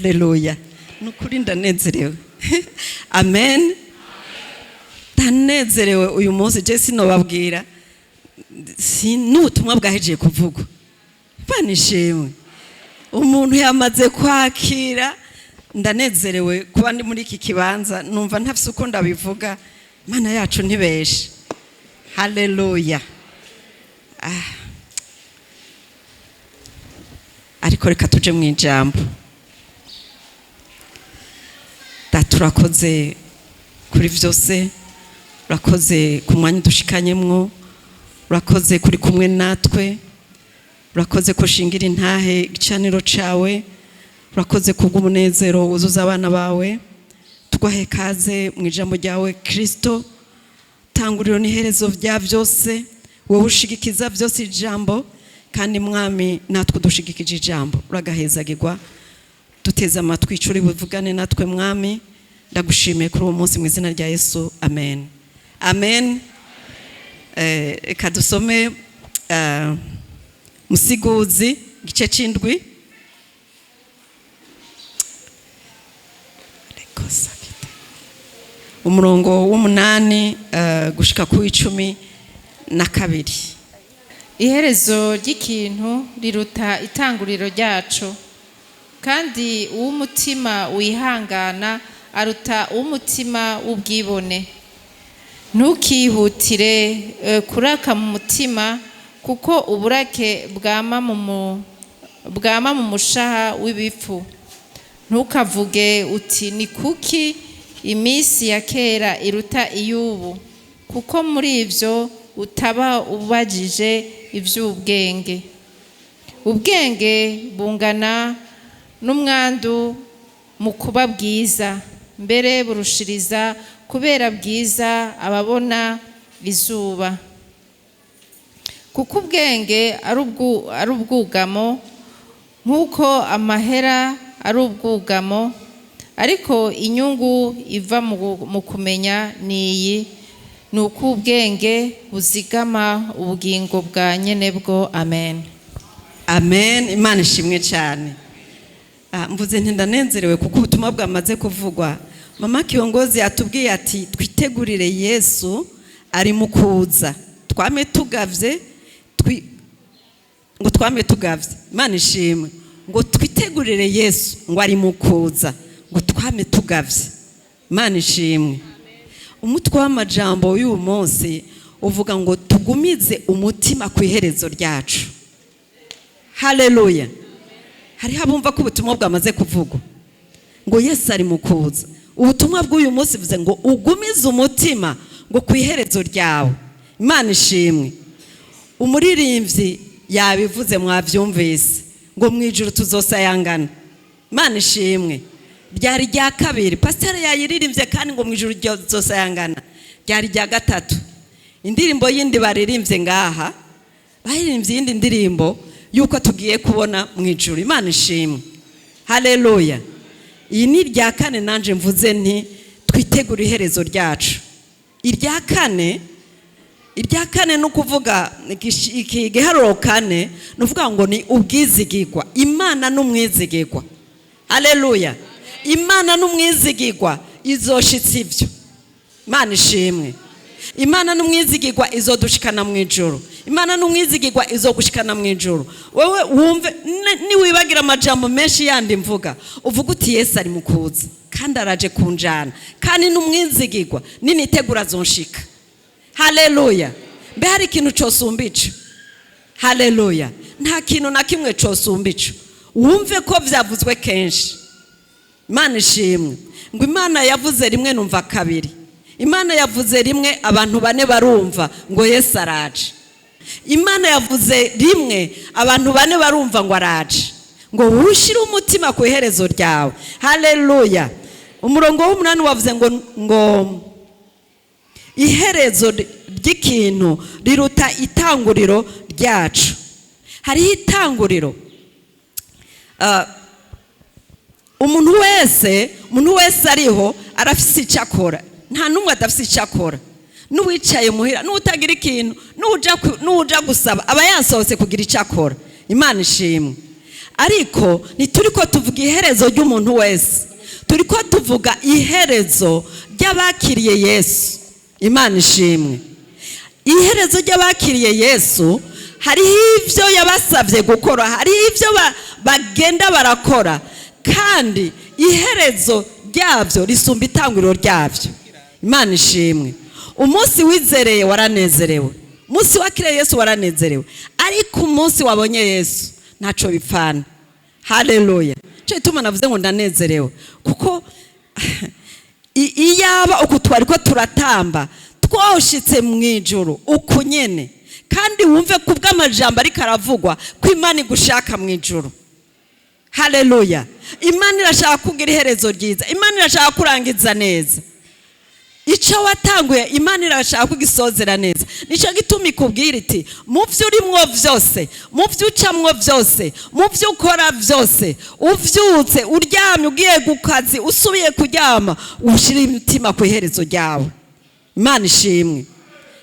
Haleluya! Ni ukuri ndanezerewe. Amen. Ndanezerewe uyu munsi. Je sinobabwira, si n'ubutumwa bwahejeje kuvugwa. Imana ishimwe, umuntu yamaze kwakira. Ndanezerewe kuba ndi muri iki kibanza, numva ntafise uko ndabivuga. Imana yacu ntibeshe. Haleluya! Ah. Ariko reka tuje mu ijambo. Data, urakoze kuri byose, urakoze ku mwanya udushikanyemwo, urakoze kuri kumwe natwe, urakoze ko ushingira intahe igicaniro cawe, urakoze kubw'umunezero wuzuza abana bawe. Twahe kaze mu ijambo ryawe Kristo, tanguriro n'iherezo bya byose, wowe ushigikiza byose ijambo, kandi Mwami natwe udushigikije ijambo. Uragahezagirwa, duteze amatwi ico uri buvugane natwe. Mwami, ndagushimiye kuri uwo munsi, mu izina rya Yesu, amen, amen. Reka dusome Musiguzi igice c'indwi. Umurongo w'umunani gushika ku 12. Iherezo ry'ikintu riruta itanguriro ryaco, kandi uw'umutima wihangana aruta uw'umutima w'ubwibone. Ntukihutire kuraka mu mutima, kuko uburake bwama mu mushaha w'ibipfu. Ntukavuge uti: "Ni kuki iminsi ya kera iruta iy'ubu?" Kuko muri ivyo utaba ubajije ivy'ubwenge. Ubwenge bungana n'umwandu mu kuba bwiza, mbere burushiriza kubera bwiza ababona izuba, kuko ubwenge ari ubwugamo nk'uko amahera ari ubwugamo. Ariko inyungu iva mu kumenya ni iyi: ni uko ubwenge buzigama ubugingo bwa nyenebwo. Amen. Amen, Imana ishimwe cyane. Ah, mvuze nti ndanezerewe kuko ubutumwa bwamaze kuvugwa. Mama Kiyongozi atubwiye ati twitegurire Yesu ari mu kuza, twame tugavye, ngo twame tugavye. Imana ishimwe. Ngo twitegurire Yesu, ngo ari mu kuza, ngo twame tugavye. Imana ishimwe. Umutwe w'amajambo w'uyu munsi uvuga ngo tugumize umutima ku iherezo ryacu. Haleluya! Hariho abumva ko ubutumwa bwamaze kuvugwa, ngo Yesu ari mu kuza. Ubutumwa bw'uyu munsi buvuze ngo ugumize umutima ngo ku iherezo ryawe. Imana ishimwe. Umuririmbyi yabivuze, mwabyumvise, ngo mu ijuru tuzosayangana. Imana ishimwe. Ryari rya kabiri pasiteri yayiririmbye, kandi ngo mu ijuru tuzosayangana. Ryari rya gatatu. Indirimbo yindi baririmbye ngaha, baririmbye iyindi ndirimbo yuko tugiye kubona mu ijuru. Imana ishimwe. Haleluya! Iyi ni irya kane nanje mvuze nti twitegure iherezo ryacu. Irya kane, irya kane ni ukuvuga iki giharuro kane, ni ukuvuga ngo ni ubwizigirwa. Imana n'umwizigirwa. Haleluya! Imana n'umwizigirwa, izoshitsa ibyo. Imana ishimwe. Imana n'umwizigirwa, izodushikana mu ijuru. Imana n'umwizigirwa, izogushikana mu ijuru. Wowe wumve, niwibagira amajambo menshi yandi mvuga, uvuga uti Yesu ari mu kuza kandi araje kunjana, kandi n'umwizigirwa, ninitegura azonshika. Haleluya! Mbe hari ikintu cosumba ico? Haleluya! Nta kintu na kimwe cosumba ico. Wumve ko vyavuzwe kenshi. Imana ishimwe. Ngo Imana yavuze rimwe numva kabiri. Imana yavuze rimwe, abantu bane barumva ngo Yesu araje. Imana yavuze rimwe, abantu bane barumva ngo araje, ngo wushyire umutima ku iherezo ryawe. Haleluya! Umurongo w'umunani wavuze ngo iherezo ry'ikintu riruta itanguriro ryacu. Hariho itanguriro. Umuntu wese ariho arafise icyo akora. Nta n'umwe adafise icyo akora. N'uwicaye muhira, n'utagira ikintu, n'uja gusaba, aba yasohotse kugira icyo akora. Imana ishimwe. Ariko ntituri ko tuvuga iherezo ry'umuntu wese, turi ko tuvuga iherezo ry'abakiriye Yesu. Imana ishimwe. Iherezo ry'abakiriye Yesu, hariho ibyo yabasabye gukora, hariho ibyo bagenda barakora, kandi iherezo ryabyo risumba itanguriro ryabyo. Imana ishimwe. Umunsi wizereye waranezerewe, umunsi wakiriye Yesu waranezerewe, ariko umunsi wabonye Yesu ntacyo bipfana. Haleluya! Cyo gituma navuze ngo ndanezerewe, kuko iyaba uku twari ko turatamba twoshitse mu ijuru uku nyene, kandi wumve ku bw'amajambo ariko aravugwa ko Imana igushaka mu ijuru. Haleluya! Imana irashaka kugira iherezo ryiza, Imana irashaka kurangiza neza icyo watanguye, Imana irashaka kugisozera neza. Nicyo gituma ikubwira iti: mu byo urimwo byose, mu byo ucamwo byose, mu byo ukora byose, ubyutse, uryamye, ugiye ku kazi, usubiye kuryama, ushyire imitima ku iherezo ryawe. Imana ishimwe.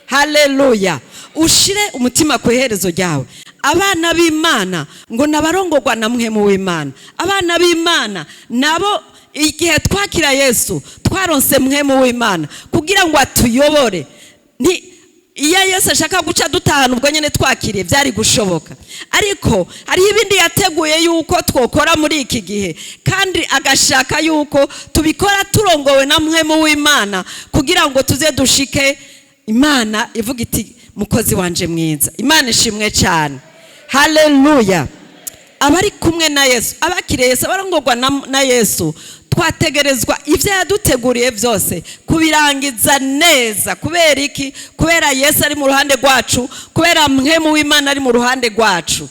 Haleluya! Ushire umutima ku iherezo ryawe. Abana b'Imana ngo nabarongorwa na Mpwemu w'Imana. Abana b'Imana nabo, igihe twakira Yesu, twaronse Mpwemu w'Imana kugira ngo atuyobore. Ni iyo Yesu ashaka guca dutahana ubwo nyine twakiriye, byari gushoboka, ariko hariho ibindi yateguye yuko twokora muri iki gihe, kandi agashaka yuko tubikora turongowe na Mpwemu w'Imana, kugira ngo tuze dushike Imana ivuga iti: "Mukozi wanje mwiza." Imana ishimwe cyane. Haleluya! Abari kumwe na Yesu, abakiriye Yesu, abarongorwa na Yesu, twategerezwa ibyo yaduteguriye byose kubirangiza neza. Kubera iki? Kubera Yesu ari mu ruhande rwacu, kubera Mpwemu w'Imana ari mu ruhande rwacu.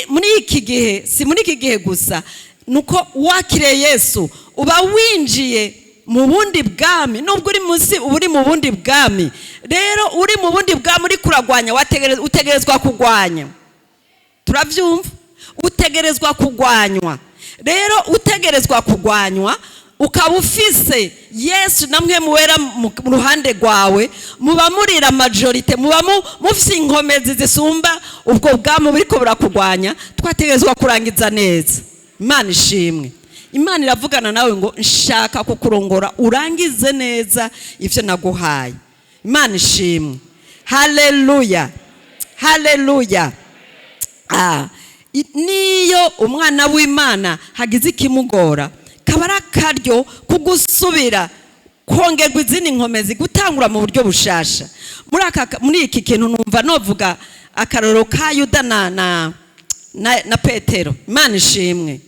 Muri iki gihe, si muri iki gihe gusa, nuko wakiriye Yesu uba winjiye mu bundi bwami. Nubwo uri munsi, uba uri mu bundi bwami. Rero uri mu bundi bwami, uri kuragwanya, utegerezwa kugwanya. Turabyumva? Utegerezwa kugwanywa. Rero utegerezwa kugwanywa, ukaba ufise Yesu na Mpwemu Wera mu ruhande rwawe, muba murira majorité, muba mufise inkomezi zisumba ubwo bwami buriko burakugwanya. Twategerezwa kurangiza neza. Imana ishimwe. Imana iravugana nawe ngo: "Nshaka kukurongora urangize neza ibyo naguhaye." Imana ishimwe. Haleluya, haleluya! Niyo umwana w'Imana hagize ikimugora, kaba ari akaryo kugusubira kongerwa izindi nkomezi, gutangura mu buryo bushasha. Muri iki kintu numva novuga akarorero ka Yuda na Petero. Imana ishimwe.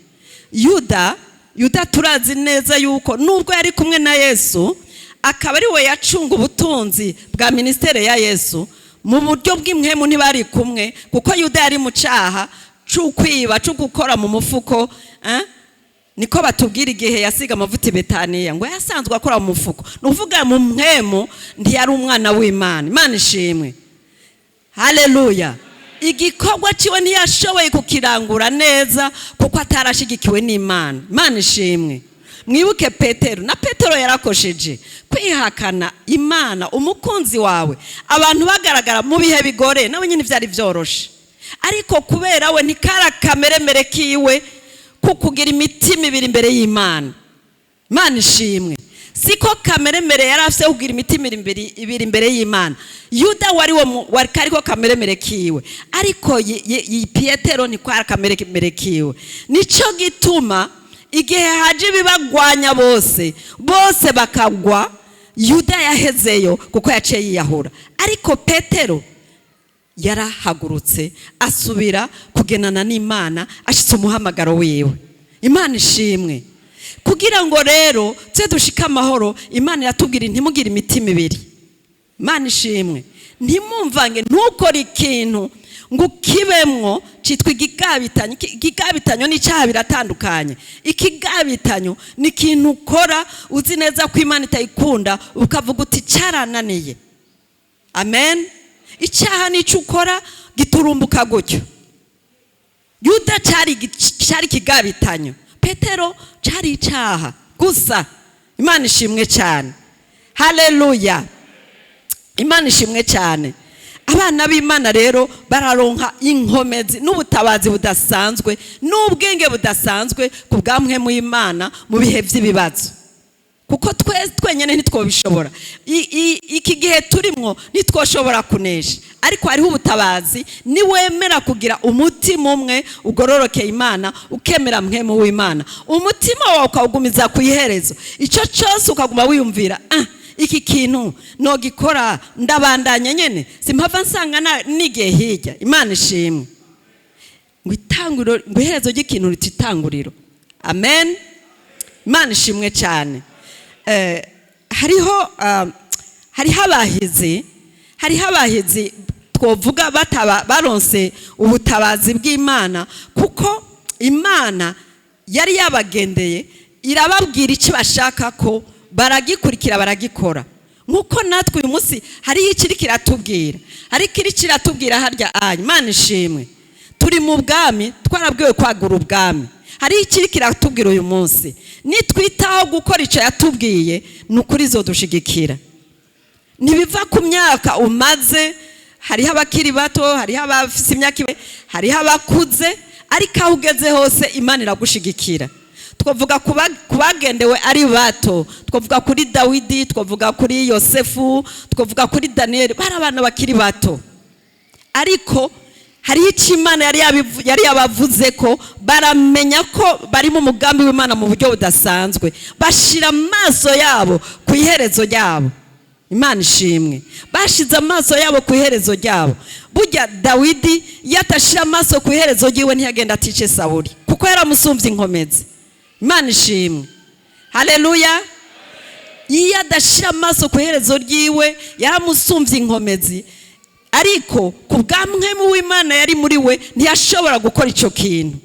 Yuda turazi neza yuko nubwo yari kumwe na Yesu, akaba ari we yacunga ubutunzi bwa ministère ya Yesu, mu buryo bw'impwemu ntibari kumwe, kuko Yuda yari mu cyaha c'ukwiba, co gukora mu mufuko, eh? Niko batubwira igihe yasiga amavuta i Betaniya, ngo yasanzwe akora mu mufuko. Ni ukuvuga mu mpwemu ntiyari umwana w'Imana. Imana ishimwe. Haleluya! Igikorwa ciwe ntiyashoboye kukirangura neza, kuko atarashigikiwe n'Imana. Imana ishimwe. Mwibuke Petero, na Petero yarakosheje kwihakana Imana, umukunzi wawe, abantu bagaragara mu bihe bigore. Nawe nyine byari byoroshe, ariko kubera we ntikari akameremere kiwe kukugira imitima ibiri imbere y'Imana. Imana ishimwe. Siko kameremere yari afite kugira imitima ibiri imbere y'Imana. Yuda wari wo wari kariko kameremere kiwe, ariko Petero niko ari akameremere kiwe. Nico gituma igihe haje ibibagwanya, bose bose bakagwa, Yuda yahezeyo kuko yaciye yiyahura, ariko Petero yarahagurutse, asubira kugenana n'Imana, ashitse umuhamagaro wiwe. Imana ishimwe. Kugira ngo rero tse dushike amahoro, Imana iratubwira: "Ntimugire imitima ibiri." Imana ishimwe. Ntimumvange, ntukore ikintu ngo ukibemwo cyitwa igigabitanyo. Igigabitanyo n'icyaha biratandukanye. Ikigabitanyo ni ikintu ukora uzi neza ko Imana itayikunda, ukavuga uti: "Cyarananiye." Amen. Icyaha nicyo ukora giturumbuka gutyo. Yuda cyari ikigabitanyo, Petero cyari icyaha gusa. Imana ishimwe cyane. Haleluya! Imana ishimwe cyane. Abana b'Imana rero bararonka inkomezi n'ubutabazi budasanzwe n'ubwenge budasanzwe ku bwa Mpwemu w'Imana mu bihe by'ibibazo, kuko twe twenyine ntitwobishobora. Iki gihe turimwo ntitwoshobora kunesha, ariko hariho ubutabazi niwemera kugira umutima umwe ugororokeye Imana, ukemera Mpwemu w'Imana, umutima wawe ukawugumiza ku iherezo. Icyo cyose ukaguma wiyumvira: "Ah, iki kintu nogikora, ndabandanya nyene, simpava nsanga nigiye hirya." Imana ishimwe. Ngo itanguriro, ngo iherezo ry'ikintu rita itanguriro. Amen, Imana ishimwe cyane. Hariho abahizi twovuga bataba baronse ubutabazi bw'Imana, kuko Imana yari yabagendeye, irababwira icyo bashaka ko baragikurikira, baragikora. Nk'uko natwe uyu munsi hariho ikiri kiratubwira, ariko iri kiratubwira harya anya. Imana ishimwe, turi mu bwami, twarabwiwe kwagura ubwami. Hariho ikiri kiratubwira uyu munsi, nitwitaho gukora icyo yatubwiye, ni ukuri izodushigikira. Ntibiva ku myaka umaze. Hariho abakiri bato, hariho abafite imyaka ibe, hariho abakuze, ariko aho ugeze hose Imana iragushigikira. Twavuga ku bagendewe ari bato, twavuga kuri Dawidi, twavuga kuri Yosefu, twavuga kuri Daniyeli, bari abana bakiri bato, ariko hariho icyo Imana yari yabavuze ko baramenya ko bari mu mugambi w'Imana mu buryo budasanzwe, bashyira amaso yabo ku iherezo ryabo. Imana ishimwe, bashize amaso yabo ku iherezo ryabo. Burya Dawidi iyo atashyira amaso ku iherezo ryiwe, ntiyagenda atice Sawuri, kuko yaramusumbye inkomezi. Imana ishimwe, haleluya. Iyo adashyira amaso ku iherezo ryiwe, yaramusumbye inkomezi, ariko ku bwa Mpwemu w'Imana yari muri we, ntiyashobora gukora icyo kintu.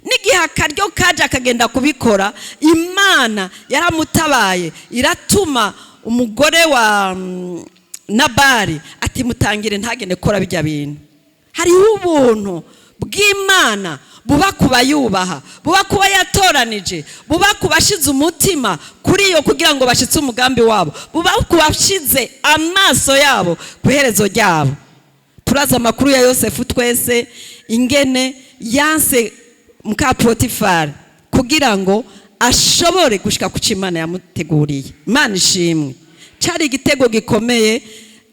N'igihe akaryo kaje akagenda kubikora, Imana yaramutabaye, iratuma umugore wa Nabari ati: "Mutangire ntagende gukora bijya bintu." Hariho ubuntu bw'Imana buba ku bayubaha, buba kuba yatoranije, buba ku bashize umutima kuri yo kugira ngo bashyitse umugambi wabo, buba ku bashize amaso yabo ku iherezo ryabo. Turazi amakuru ya Yosefu twese, ingene yanse muka Potifari kugira ngo ashobore gushika ku cyo Imana yamuteguriye. Imana ishimwe, cyari igitego gikomeye,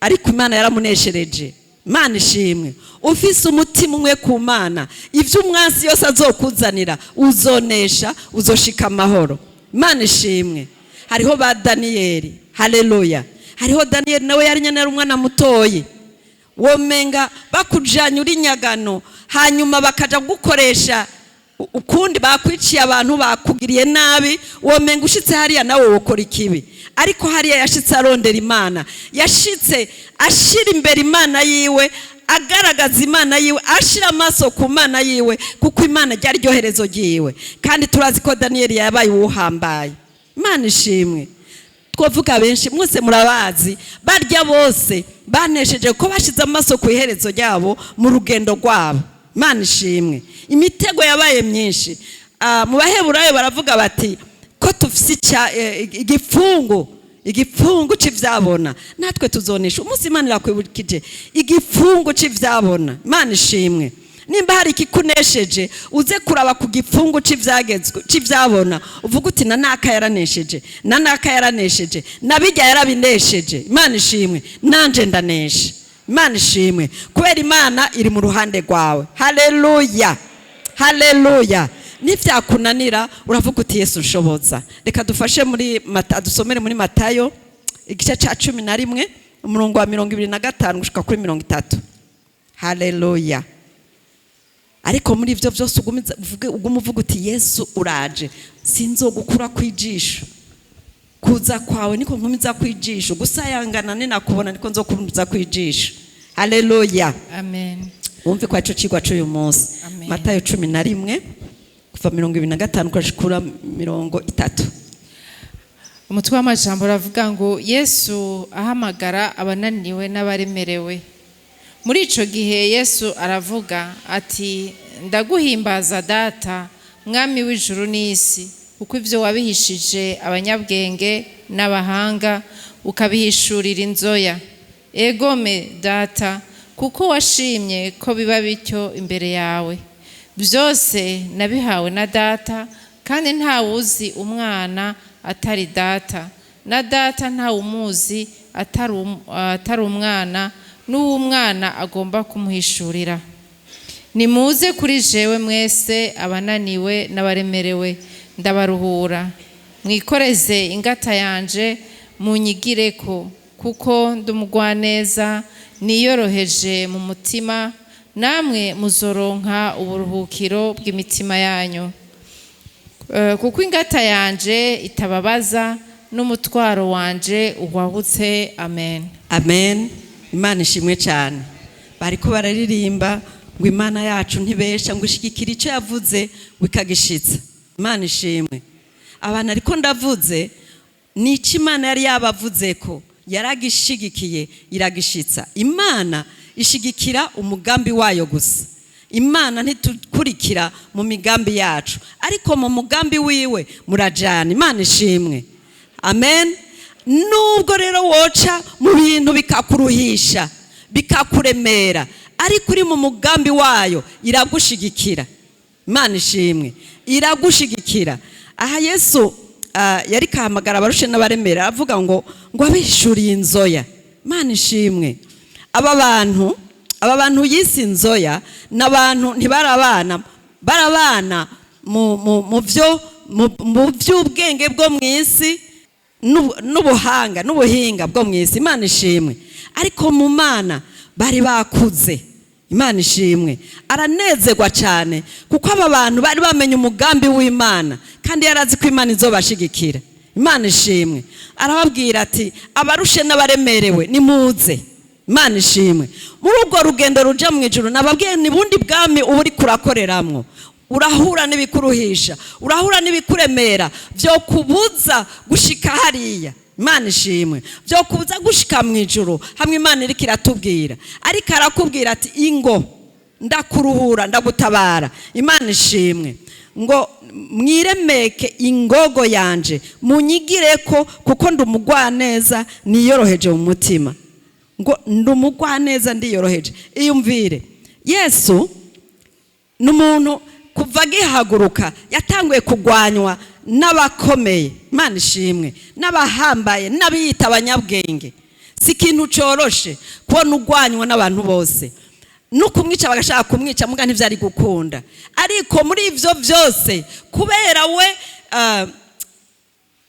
ariko Imana yaramuneshereje. Imana ishimwe. Ufise umutima umwe ku Mana, ibyo umwansi yose azokuzanira uzonesha, uzoshika amahoro. Imana ishimwe. Hariho ba Daniyeli, haleluya. Hariho Daniyeli, nawe yari nyine ari umwana mutoyi, womenga bakujanye uri nyagano, hanyuma bakaja gukoresha ukundi, bakwiciye abantu, bakugiriye nabi, womenga ushitse hariya nawe wokora ikibi. Ariko hariya yashitse arondera Imana, yashitse ashira imbere Imana yiwe, agaragaza Imana yiwe, ashira amaso ku Mana yiwe, kuko Imana ryari ryo herezo ryiwe. Kandi turazi ko Daniyeli yabaye uwuhambaye. Imana ishimwe. Twavuga benshi, mwese murabazi, barya bose banesheje ko bashize amaso ku iherezo ryabo mu rugendo rwabo. Imana ishimwe. Imitego yabaye myinshi. Mu Baheburayo baravuga bati: "Ko tufise igipfungu c'ivyabona, natwe tuzonesha." Umunsi Imana irakwibukije igipfungu c'ivyabona. Imana ishimwe. Nimba hari ikikunesheje, uze kuraba ku gipfungu c'ivyagezwe, c'ivyabona, uvuga uti: "Na naka yaranesheje, na naka yaranesheje, na bijya yarabinesheje." Imana ishimwe, nanje ndanesha. Imana ishimwe, kubera Imana iri mu ruhande rwawe. Haleluya, haleluya. Nivyakunanira uravuga uti: "Yesu nshoboza." Reka dufashe muri Mata, dusomere muri Matayo igice ca 11, umurongo wa 25 gushika kuri 30. Haleluya. Ariko muri ibyo byose ugume uvuga uti: "Yesu uraje, sinzogukura kwijisho. Kuza kwawe niko nkumiza kwijisho, gusayangana ninakubona niko nzokumiza kwijisho." Haleluya. Amen. Wumve ko aricyo cigwa cy'uyu munsi. Amen. Matayo 11, kuva 25 kugera 30. Umutwe w'amajambo uravuga ngo: Yesu ahamagara abananiwe n'abaremerewe. Muri ico gihe Yesu aravuga ati: "Ndaguhimbaza Data, Mwami w'ijuru n'isi, kuko ivyo wabihishije abanyabwenge n'abahanga, ukabihishurira inzoya. Egome Data, kuko ariko vyari bigomba." Kuko washimye ko biba bityo imbere yawe. Byose nabihawe na Data, kandi ntawuzi Umwana atari Data, na Data ntawumuzi atari Umwana, n'uw'Umwana agomba kumuhishurira. Nimuze kuri jewe mwese abananiwe n'abaremerewe, ndabaruhura. Mwikoreze ingata yanje, munyigireko, kuko ndi umugwaneza niyoroheje mu mutima, namwe muzoronka uburuhukiro bw'imitima yanyu. Kuko ingata yanje itababaza, n'umutwaro wanje uhwahutse. Amen. Amen. Imana ishimwe cyane. Bariko bararirimba ngo Imana yacu ntibesha, ngo ishigikira icyo yavuze ngo ikagishitsa. Imana ishimwe. Abantu ariko ndavuze ni icyo Imana yari yabavuze ko yaragishigikiye, iragishitsa. Imana ishigikira umugambi wayo gusa. Imana ntitukurikira mu migambi yacu, ariko mu mugambi wiwe murajana. Imana ishimwe. Amen. Nubwo rero woca mu bintu bikakuruhisha, bikakuremera, ariko uri mu mugambi wayo, iragushigikira. Imana ishimwe, iragushigikira. Aha Yesu yari kahamagara abarushe n'abaremera, avuga ngo abishuriye inzoya. Imana ishimwe. Aba bantu yise inzoya n'abantu ntibarabana, barabana mu by'ubwenge bwo mu isi n'ubuhanga n'ubuhinga bwo mu isi. Imana ishimwe. Ariko mu Mana bari bakuze. Imana ishimwe. Aranezerwa cyane kuko aba bantu bari bamenye umugambi w'Imana, kandi yarazi ko Imana izobashigikira. Imana ishimwe. Arababwira ati: "Abarushe n'abaremerewe, nimuze." Imana ishimwe. Muri urwo rugendo ruja mu ijuru, nababwiye ni bundi bwami uba uri kurakoreramwo. Urahura n'ibikuruhisha, urahura n'ibikuremera byo kubuza gushika hariya. Imana ishimwe. Byo kubuza gushika mu ijuru hamwe Imana iriko iratubwira. Ariko arakubwira ati: "Ingo ndakuruhura, ndagutabara." Imana ishimwe. Ngo mwiremeke ingogo yanje, munyigire ko, kuko ndi umugwaneza niyoroheje mu mutima. Ngo ndi umugwaneza, ndiyoroheje. Iyumvire, Yesu ni umuntu kuva agihaguruka yatanguye kugwanywa n'abakomeye. Imana ishimwe. N'abahambaye, n'abiyita abanyabwenge. Si ikintu coroshe kubona ugwanywa n'abantu bose. No kumwica bagashaka kumwica, muga ntivyari gukunda. Ariko muri ivyo byose, kubera we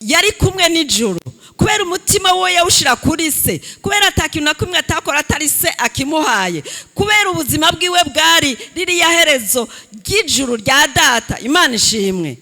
yari kumwe n'ijuru, kubera umutima we yawushira kuri se, kubera atakintu na kumwe atakora atari se akimuhaye, kubera ubuzima bwiwe bwari ririya herezo ry'ijuru rya Data. Imana ishimwe.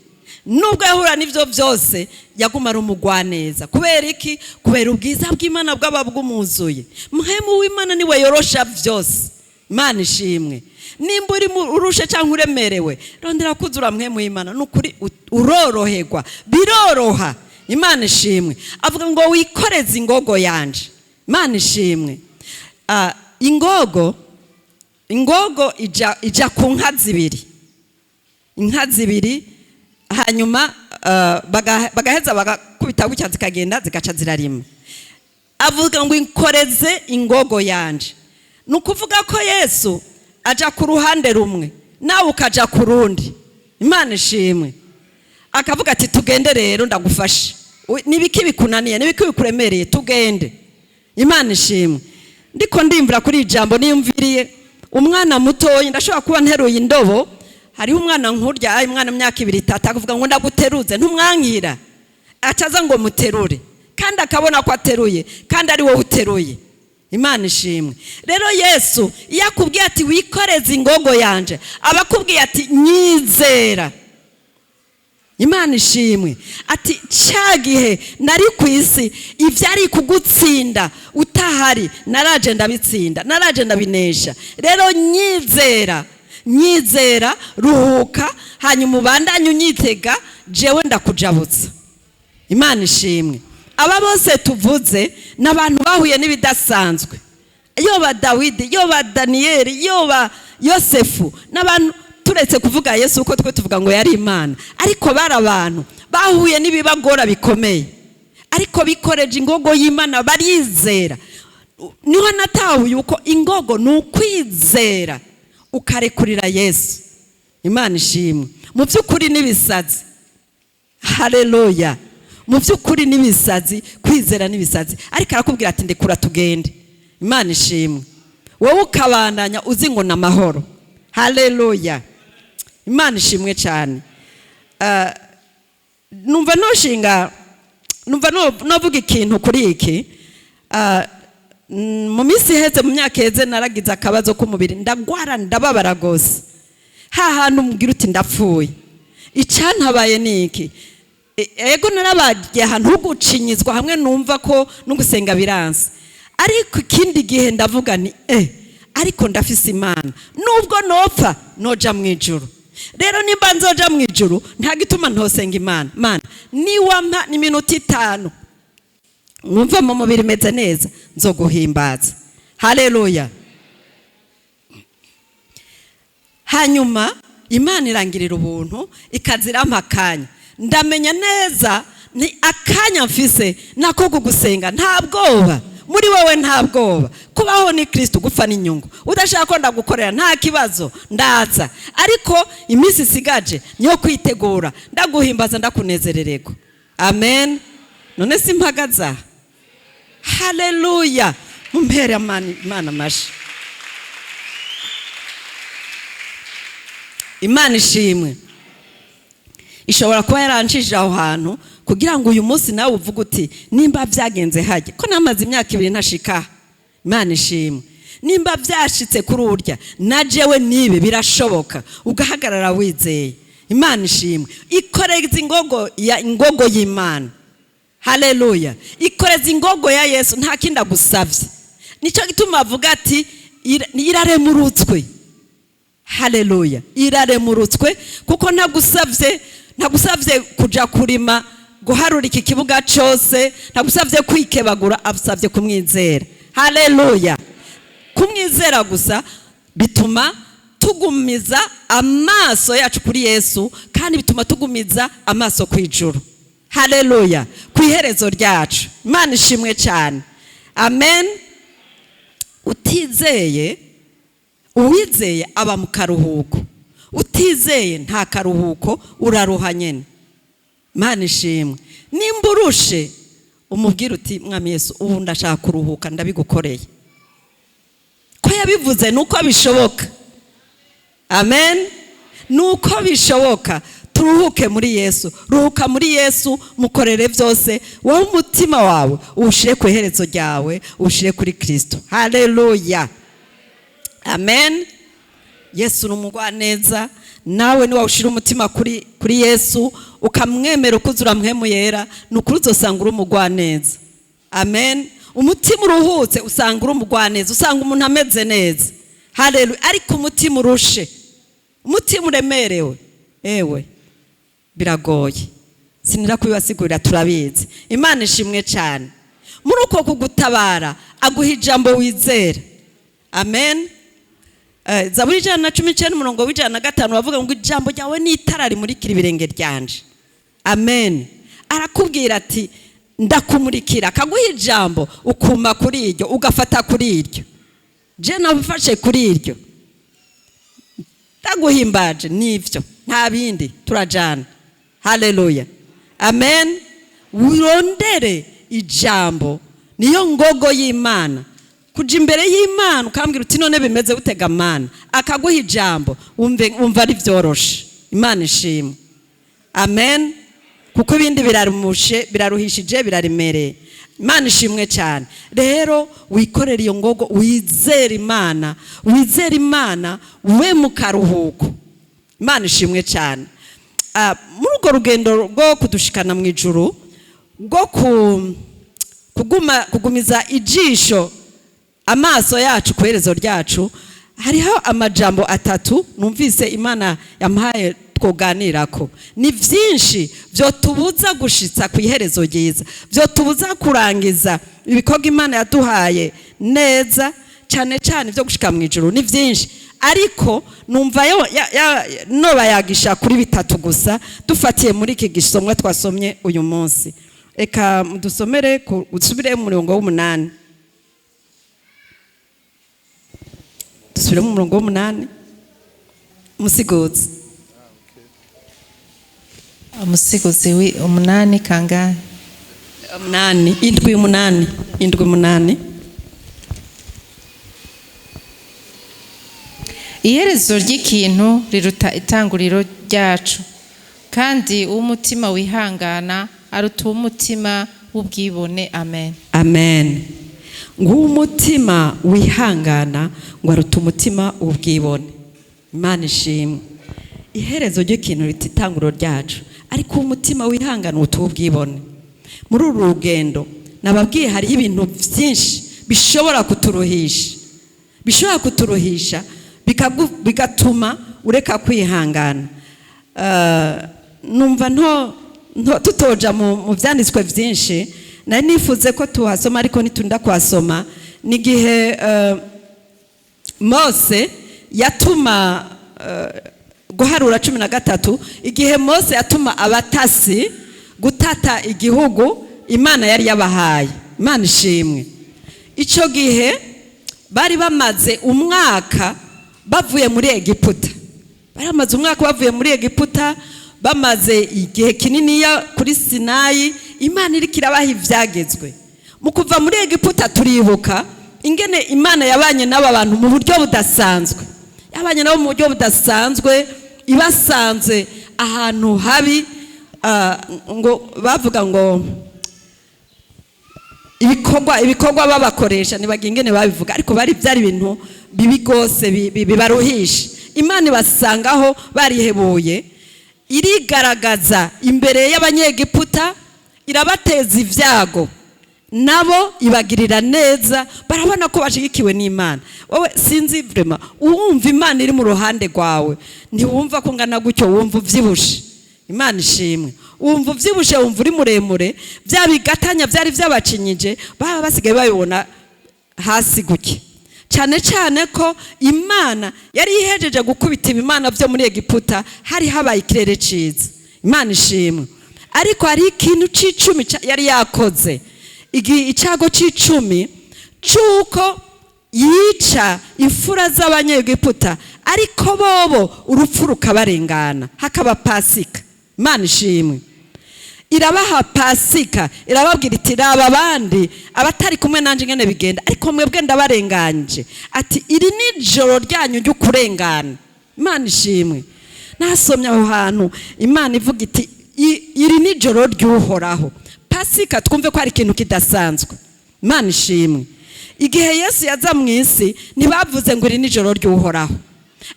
Nubwo yahura n'ibyo byose, yaguma ari umugwaneza. Kubera iki? Kubera ubwiza bw'Imana bwaba bwumuzuye. Mpwemu w'Imana niwe yorosha byose. Imana ishimwe. Nimba uri urushe cyangwa uremerewe, rondera kuzura Mpwemu w'Imana. Ni ukuri uroroherwa, biroroha. Imana ishimwe. Avuga ngo wikoreze ingogo yanje. Imana ishimwe. Ingogo ija ku nka zibiri, inka zibiri, hanyuma bagaheza bagakubita gutya, zikagenda zigaca zirarima. Avuga ngo inkoreze ingogo yanje. Ni ukuvuga ko Yesu aja ku ruhande rumwe, nawe ukaja ku rundi. Imana ishimwe. Akavuga ati: "Tugende rero, ndagufashe. Nibiki bikunaniye? Nibiki bikuremereye? Tugende." Imana ishimwe. Ndiko ndimvira kuri iri jambo, niyumviriye umwana mutoya. Ndashobora kuba nteruye indobo, hariho umwana nkurya, ayi umwana imyaka 2, 3, akavuga ngo ndaguteruze. Ntumwankira, acaza ngo muterure, kandi akabona ko ateruye, kandi ari wowe uteruye. Imana ishimwe. Rero Yesu iyo akubwiye ati wikoreze ingogo yanje, aba akubwiye ati nyizera. Imana ishimwe. Ati cya gihe nari ku isi, ibyari kugutsinda utahari, naraje ndabitsinda, naraje ndabinesha. Rero nyizera, nyizera, ruhuka, hanyuma ubandanye unyitega, jewe ndakujabutsa. Imana ishimwe. Aba bose tuvuze ni abantu bahuye n'ibidasanzwe, yoba Dawidi, yoba Daniyeli, yoba Yosefu, n'abantu turetse kuvuga Yesu, kuko twe tuvuga ngo yari Imana, ariko bari abantu bahuye n'ibibagora bikomeye, ariko bikoreje ingogo y'Imana, barizera. Niho natahuye uko ingogo ni ukwizera ukarekurira Yesu. Imana ishimwe. Mu by'ukuri n'ibisazi, haleluya, mu by'ukuri n'ibisazi, kwizera n'ibisazi, ariko arakubwira ati ndekura tugende. Imana ishimwe. Wowe ukabandanya uzi ngo ni amahoro. Haleluya, Imana ishimwe cyane. Numva noshinga, numva novuga ikintu kuri iki. Mu minsi iheze, mu myaka iheze, naragize akabazo k'umubiri, ndagwara, ndababara rwose, ha hantu umbwira uti ndapfuye. Icyantabaye ni iki? Ego, narabagiye ahantu ho gucinyizwa hamwe, numva ko no gusenga biranse, ariko ikindi gihe ndavuga ni ariko ndafise Imana, nubwo nopfa noja mu ijuru. Rero nimba nzoja mu ijuru, nta gituma ntosenga Imana. Mana, niwampa n'iminota 5 mwumva mu mubiri imeze neza, nzoguhimbaza. Haleluya. Hanyuma Imana irangirira ubuntu, ikazirampa akanya, ndamenya neza ni akanya mfise nako kugusenga. Nta bwoba muri wowe, nta bwoba. Kubaho ni Kristo, gupfa n'inyungu. Udashaka ko ndagukorera, nta kibazo, ndaza, ariko iminsi isigaje niyo kwitegura, ndaguhimbaza, ndakunezererego. Amen. None simpagaza? Haleluya. Mumpere Imana amashi. Imana ishimwe. Ishobora kuba yaranshije aho hantu kugira ngo uyu munsi nawe uvuge uti nimba byagenze hajya ko namaze imyaka 2 ntashika. Imana ishimwe. Nimba byashitse kuri urya, na jewe nibi birashoboka, ugahagarara wizeye. Imana ishimwe. Ikoreza ingogo ya ingogo y'Imana. Haleluya. Ikoreza ingogo ya Yesu, nta kindi agusavye. Nico gituma avuga ati iraremurutswe. Haleluya. Iraremurutswe kuko ntagusavye kuja kurima, guharura iki kibuga cyose, ntagusavye kwikebagura, agusavye kumwizera. Haleluya. Kumwizera gusa bituma tugumiza amaso yacu kuri Yesu, kandi bituma tugumiza amaso ku ijuru. Haleluya. Ku iherezo ryacu. Imana ishimwe cyane. Amen. Utizeye, uwizeye aba mu karuhuko, utizeye nta karuhuko, uraruha nyene. Imana ishimwe. Nimba urushe, umubwire uti Mwami Yesu, ubu ndashaka kuruhuka, ndabigukoreye. Ko yabivuze nuko bishoboka. Amen. Nuko bishoboka. Turuhuke muri Yesu. Ruhuka muri Yesu, mukorere byose. Wowe umutima wawe uwushire ku iherezo ryawe, uwushire kuri Kristo. Haleluya. Amen. Yesu ni umugwaneza, nawe niba ushira umutima kuri Yesu, ukamwemera ukuzura mpwemu yera, nukuri uzosanga uri umugwaneza. Amen. Umutima uruhutse usanga uri umugwaneza, usanga umuntu ameze neza. Haleluya. Ariko umutima urushe, umutima uremerewe, ewe biragoye, sinira kubibasigurira, turabizi. Imana ishimwe cyane. Muri uko kugutabara aguha ijambo wizera. Amen. Zaburi 119 umurongo w'105 bavuga ngo ijambo ryawe ni itara rimurikira ibirenge ryanje. Amen. Arakubwira ati ndakumurikira, akaguha ijambo ukuma kuri iryo, ugafata kuri iryo. Je nafashe kuri iryo, ndaguhimbaje, nivyo, nta bindi, turajana. Haleluya. Amen. Wirondere ijambo, niyo ngogo y'Imana. Kuja imbere y'Imana ukambwira uti none bimeze gutega Mana, akaguha ijambo, wumva ari byoroshe. Imana ishimwe. Amen. Kuko ibindi birarumushe, biraruhishije, biraremereye. Imana ishimwe cyane. Rero wikorere iyo ngogo, wizere Imana, wizere Imana we mu karuhuko. Imana ishimwe cyane. Muri urwo rugendo rwo kudushikana mu ijuru, rwo kugumiza ijisho amaso yacu ku iherezo ryacu, hariho amajambo atatu numvise Imana yampaye twoganirako. Ni byinshi byo tubuza gushitsa ku iherezo ryiza, byo tubuza kurangiza ibikorwa Imana yaduhaye neza, cyane cyane byo gushika mu ijuru. Ni byinshi, ariko numva noba yagisha kuri bitatu gusa, dufatiye muri iki gisomwa twasomye uyu munsi. Reka dusomere, usubire mu murongo w'8. Subiramo umurongo w'umunani, Musiguzi. Umusiguzi 8 kangahe? 8, 7, 8, 7, 8. Iherezo ry'ikintu riruta itanguriro ryacu, kandi uw'umutima wihangana aruta uw'umutima w'ubwibone. Amen. Amen. Ng'umutima wihangana ngo aruta umutima w'ubwibone. Imana ishimwe. Iherezo ry'ikintu riruta itanguriro ryacu, ariko umutima wihangana uruta uw'ubwibone. Muri uru rugendo nababwiye hariho ibintu byinshi bishobora kuturuhisha, bishobora kuturuhisha bigatuma ureka kwihangana. Numva nto tutoja mu byanditswe byinshi, nari nifuze ko tuhasoma ariko nitunda kuhasoma. Ni igihe Mose yatuma, Guharura 13, igihe Mose yatuma abatasi gutata igihugu Imana yari yabahaye. Imana ishimwe. Ico gihe bari bamaze umwaka bavuye muri Egiputa, bari bamaze umwaka bavuye muri Egiputa, bamaze igihe kininiya kuri Sinayi, Imana iriko irabaha ivyagezwe. Mu kuva muri Egiputa turibuka ingene Imana yabanye n'aba bantu mu buryo budasanzwe, yabanye nabo mu buryo budasanzwe, ibasanze ahantu habi. Ngo bavuga ngo ibikorwa babakoresha, ntibagira ingene babivuga, ariko bari byari ibintu bibi rwose bibaruhisha. Imana ibasangaho barihebuye, irigaragaza imbere y'Abanyegiputa, irabateza ibyago, nabo ibagirira neza, barabona ko bashigikiwe n'Imana. Wowe sinzi vraiment, uwumva Imana iri mu ruhande rwawe ntiwumva ko ngana gutyo, wumva uvyibushe. Imana ishimwe. Wumva uvyibushe, wumva uri muremure, bya bigatanya byari byabacinyije baba basigaye babibona hasi guke. Cyane cyane ko Imana yari ihejeje gukubita ibimana byo muri Egiputa, hari habaye ikirere ciza. Imana ishimwe. Ariko hari ikintu c'icumi yari yakoze, icago c'icumi c'uko yica imfura z'Abanyegiputa, ariko bobo urupfu rukabarengana, hakaba Pasika. Imana ishimwe. Irabaha Pasika, irababwira iti raba abandi abatari kumwe nanje ingene bigenda, ariko mwebwe ndabarenganje. Ati iri ni ijoro ryanyu ryo kurengana. Imana ishimwe. Nasomye aho hantu Imana ivuga iti iri ni ijoro ry'Uhoraho. Pasika twumve ko ari ikintu kidasanzwe. Imana ishimwe. Igihe Yesu yaza mu isi ntibavuze ngo iri ni ijoro ry'Uhoraho,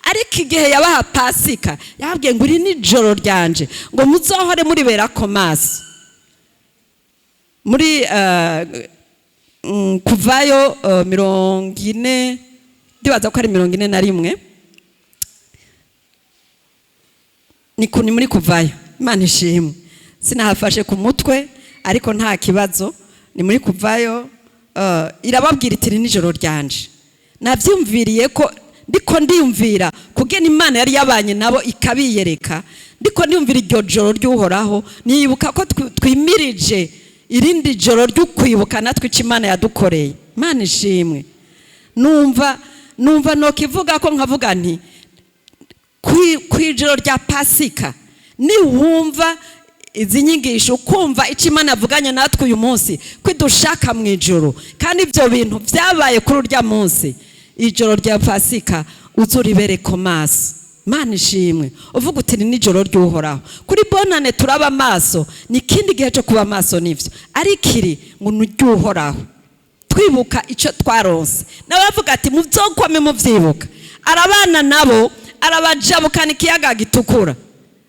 ariko igihe yabaha Pasika yababwiye ngo iri ni ijoro ryanje, ngo muzohore muribera ko maso. Muri Kuvayo 40, ndibaza ko ari 41, ni muri Kuvayo. Imana ishimwe. Sinahafashe ku mutwe ariko nta kibazo, ni muri Kuvayo. Irababwira iti iri ni ijoro ryanje. Navyumviriye ko ndiko ndiyumvira kugena Imana yari yabanye nabo ikabiyereka, ndiko ndiyumvira iryo joro ry'Uhoraho, nibuka ko twimirije irindi joro ryo kwibuka natwe ico Imana yadukoreye. Imana ishimwe. Numva nokivuga ko nkavuga nti kwijoro rya Pasika niwumva izi nyigisho ukumva ico Imana yavuganye natwe uyu munsi kwidushaka mu ijoro, kandi ibyo bintu byabaye kuri urya munsi, ijoro rya Pasika uzuribere ko maso. Imana ishimwe. Uvuga uti ni nijoro ry'Uhoraho. Kuri bonane turaba maso, ni ikindi gihe cyo kuba maso nivyo, ariko iri ngo ni ry'Uhoraho. Twibuka ico twaronse. Nawe avuga ati muzokwame muvyibuka. Arabana nabo, arabajabukana ikiyaga gitukura,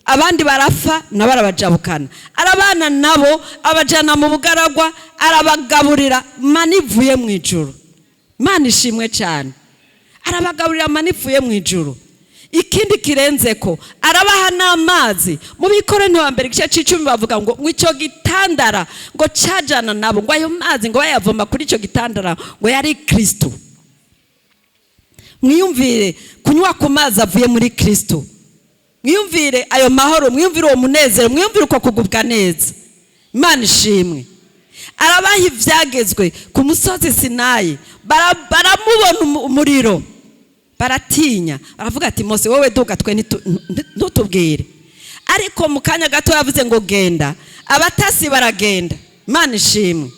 abandi barafa nabo arabajabukana. Arabana nabo abajana mu bugaragwa, arabagaburira mani ivuye mu ijuru. Imana ishimwe cyane. Arabagaburira mani ivuye mu ijuru. Ikindi kirenze ko arabaha n'amazi. Mu Bikorinto wa mbere igice c'icumi bavuga ngo ico gitandara ngo cajana nabo, ngo ayo mazi ngo bayavoma kuri ico gitandara ngo yari Kristo. Mwiyumvire kunywa ku mazi avuye muri Kristo, mwiyumvire ayo mahoro, mwiyumvire uwo munezero, mwiyumvire uko kugubwa neza. Imana ishimwe. Arabaha ivyagezwe ku musozi Sinayi, baramubona umuriro. Baratinya, baravuga ati: "Mose, wowe duga, twe ntutubwire." Ariko mu kanya gato yavuze ngo genda, abatasi baragenda. Imana ishimwe.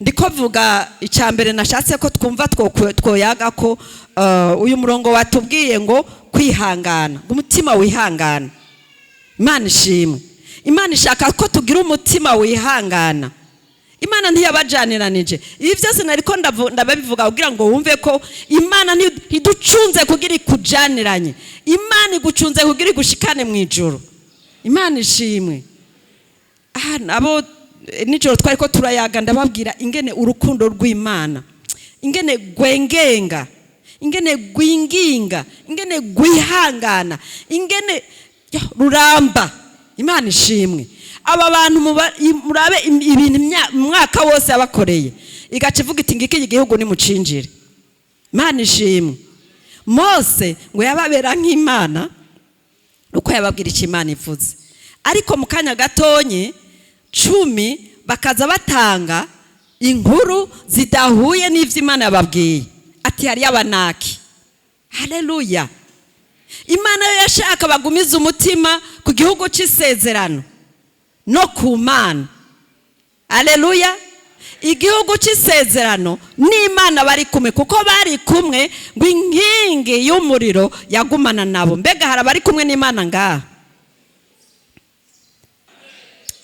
Ndiko vuga icya mbere nashatse ko twumva twoyaga ko uyu murongo watubwiye ngo kwihangana, ngo umutima wihangana. Imana ishimwe. Imana ishaka ko tugira umutima wihangana. Imana ntiyabajaniranije. Ibi byose nariko ndababivuga kugira ngo wumve ko Imana ntiducunze kugira ikujaniranye. Imana igucunze kugira igushikane mu ijuru. Imana ishimwe. Aha nabo nijoro twari ko turayaga, ndababwira ingene urukundo rw'Imana, ingene gwengenga, ingene gwinginga, ingene gwihangana, ingene ruramba. Imana ishimwe. Aba bantu murabe ibintu umwaka wose yabakoreye, igaca ivuga iti: "Ngiki iki gihugu nimucinjire." Imana ishimwe. Mose ngo yababera nk'Imana uko yababwira icyo Imana ivuze, ariko mu kanya gatonyi 10 bakaza batanga inkuru zidahuye n'ibyo Imana yababwiye, ati hariyo Abanaki. Haleluya! Imana yo yashaka bagumize umutima ku gihugu cy'isezerano no ku Mana. Haleluya! Igihugu cy'isezerano n'Imana bari kumwe, kuko bari kumwe ngo inkingi y'umuriro yagumana nabo. Mbega hari abari kumwe n'Imana ngaha?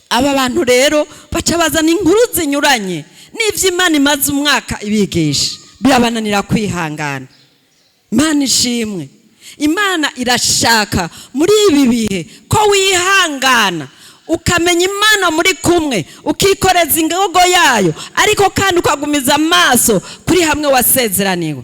Aba bantu rero baca bazana inkuru zinyuranye n'ibyo Imana imaze umwaka ibigisha, birabananira kwihangana. Imana ishimwe. Imana irashaka muri ibi bihe ko wihangana, ukamenya Imana muri kumwe, ukikoreza ingogo yayo, ariko kandi ukagumiza amaso kuri hamwe wasezeraniwe.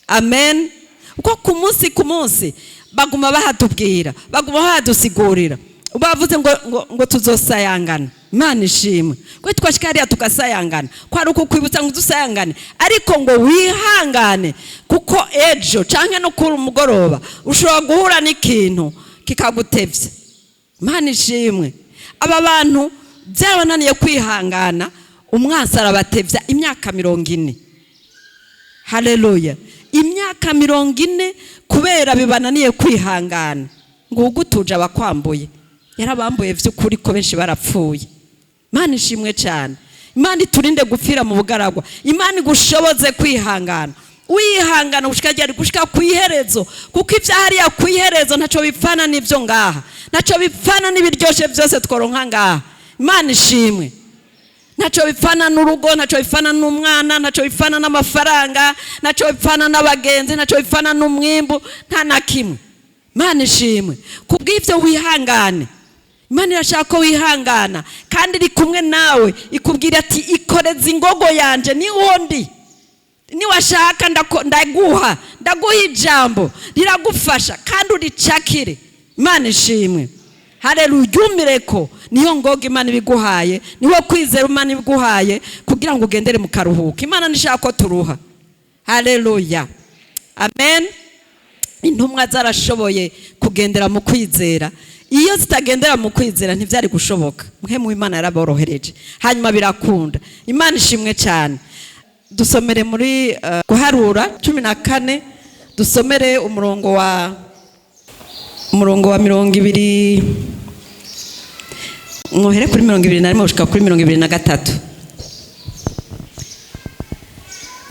Amen. Kuko ku munsi ku munsi baguma bahatubwira, baguma bahadusigurira, bavuze ngo tuzosayangana. Imana ishimwe ko twashika hariya tugasayangana, ko ari ukukwibutsa ngo dusayangane, ariko ngo wihangane, kuko ejo canke no kuri umugoroba ushobora guhura n'ikintu kikagutevya. Imana ishimwe. Aba bantu byabananiye kwihangana, umwansi arabatevya imyaka 40. Haleluya! Imyaka 40 kubera bibananiye kwihangana. Ngo ugutuje abakwambuye, yarabambuye by'ukuri, ko benshi barapfuye. Imana ishimwe cyane. Imana iturinde gupfira mu bugaragwa. Imana igushoboze kwihangana, wihangana gushika ryari? Gushika ku iherezo, kuko ibya hariya ku iherezo ntacyo bipfana n'ibyo ngaha, ntacyo bipfana n'ibiryoshe byose tworonka ngaha. Imana ishimwe. Ntacyo bipfana n'urugo, ntacyo bipfana n'umwana, ntacyo bipfana n'amafaranga, ntacyo bipfana n'abagenzi, ntacyo bipfana n'umwimbu, nta na kimwe. Imana ishimwe. Kubw'ibyo wihangane. Imana irashaka ko wihangana, kandi iri kumwe nawe, ikubwira ati: "Ikoreze ingogo yanje, niwo ndi, niwashaka ndaguha ijambo riragufasha kandi uricakire." Imana ishimwe. Hareruya! Uryumire ko niyo ngoga Imana ibiguhaye, niwo kwizera Imana ibiguhaye kugira ngo ugendere mu karuhuko. Imana ntishaka ko turuha. Hareruya, amen. Intumwa zarashoboye kugendera mu kwizera. Iyo zitagendera mu kwizera ntibyari gushoboka. Mpwemu Imana yaraborohereje, hanyuma birakunda. Imana ishimwe cyane. Dusomere muri Guharura 14, dusomere umurongo wa 20, mwohere kuri 21 gushika kuri 23.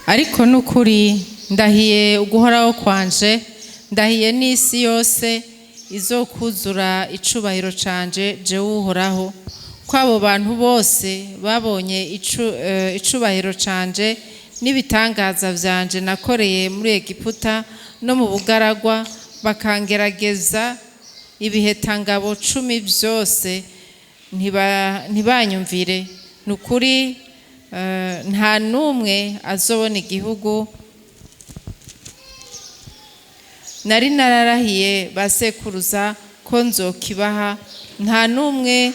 Ariko n'ukuri ndahiye uguhoraho kwanje, ndahiye n'isi yose izokuzura icubahiro canje, jewe Uhoraho, ko abo bantu bose babonye icubahiro canje n'ibitangaza vyanje nakoreye muri Egiputa no mu bugaragwa, bakangerageza ibihetangabo 10 vyose, ntibanyumvire, ni ukuri nta n'umwe azobona igihugu nari nararahiye ba sekuruza ko nzokibaha, nta n'umwe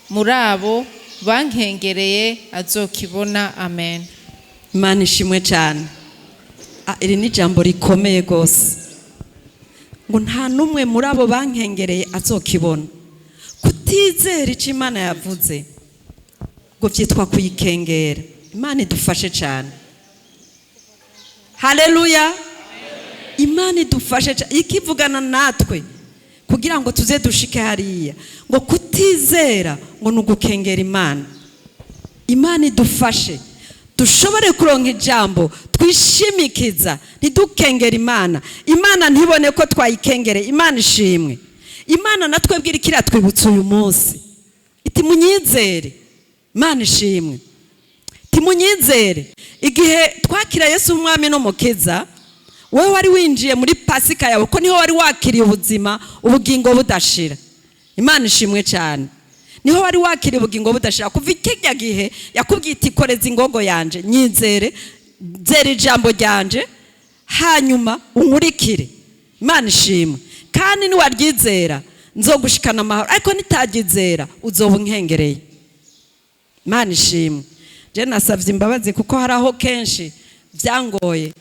muri abo bankengereye azokibona. Amen. Imana ishimwe cyane. Iri ni ijambo rikomeye rwose, ngo nta n'umwe muri abo bankengereye azokibona. Kutizera icyo Imana yavuze ngo byitwa kuyikengera. Imana idufashe cyane. Haleluya! Imana idufashe ikivugana natwe kugira ngo tuze dushike hariya. Ngo kutizera ngo ni ugukengera Imana. Imana idufashe dushobore kuronka ijambo twishimikiza, ntidukengere Imana, Imana ntibone ko twayikengereye. Imana ishimwe. Imana natwe bwira ikiratwibutsa uyu munsi iti: "Munyizere." Imana ishimwe. Timunyizere. Igihe twakira Yesu umwami n'umukiza, wowe wari winjiye muri Pasika yawe, ko niho wari wakiriye ubuzima, ubugingo budashira. Imana ishimwe cyane. Niho wari wakiriye ubugingo budashira. Kuva ikijya gihe yakubwiye iti: "Koreza ingogo yanje, nyizere, nzera ijambo ryanje, hanyuma unkurikire." Imana ishimwe. Kandi niwaryizera nzogushikana amahoro, ariko nitaryizera uzoba unkengereye. Imana ishimwe. Je nasabye imbabazi kuko hari aho kenshi byangoye,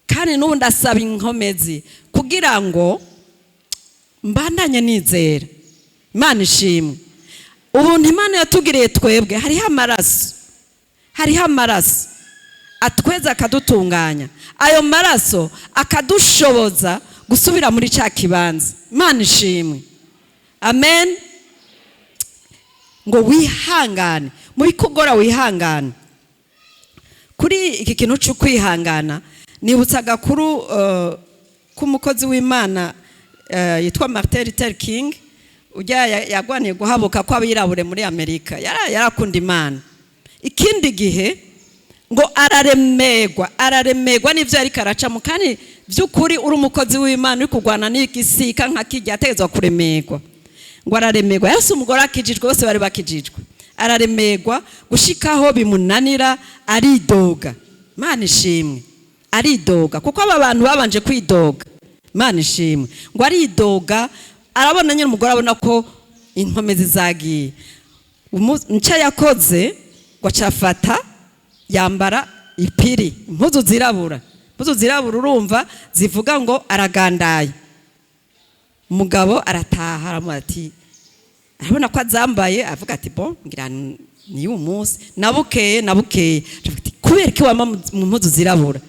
kandi n'ubu ndasaba inkomezi kugira ngo mbandanye nizera. Imana ishimwe. Ubuntu Imana yatugiriye twebwe, hariho amaraso, hariho amaraso atweza akadutunganya. Ayo maraso akadushoboza gusubira muri cya kibanza. Imana ishimwe. Amen. Ngo wihangane mu bikugora, wihangane. Kuri iki kintu cyo kwihangana, nibutsa agakuru k'umukozi w'Imana yitwa Martin Luther King, ujya yagwaniye guhabuka kw'abirabure muri Amerika. Yarakunda Imana. Ikindi gihe ngo araremegwa, araremegwa n'ibyo yariko aracamo. Kandi by'ukuri uri umukozi w'Imana uri kurwana n'igisika nka kijya, ategetswe kuremegwa. Ngo araremegwa. Yose umugore akijijwe, bose bari bakijijwe. Araremegwa gushikaho bimunanira, aridoga. Imana ishimwe. Aridoga kuko aba bantu babanje kwidoga. Imana ishimwe. Ngo aridoga, arabona nyine umugore abona ko inkomezi zagiye. Nicyo yakoze, ngo acafata yambara ipiri, impuzu zirabura, impuzu zirabura, urumva zivuga ngo aragandaye. Umugabo arataha, aramubwira ati, arabona ko azambaye, avuga ati: "Bon, ngira ni uyu munsi." Nabukeye, nabukeye aravuga ati: "Kubera ko wama mu mpuzu zirabura?"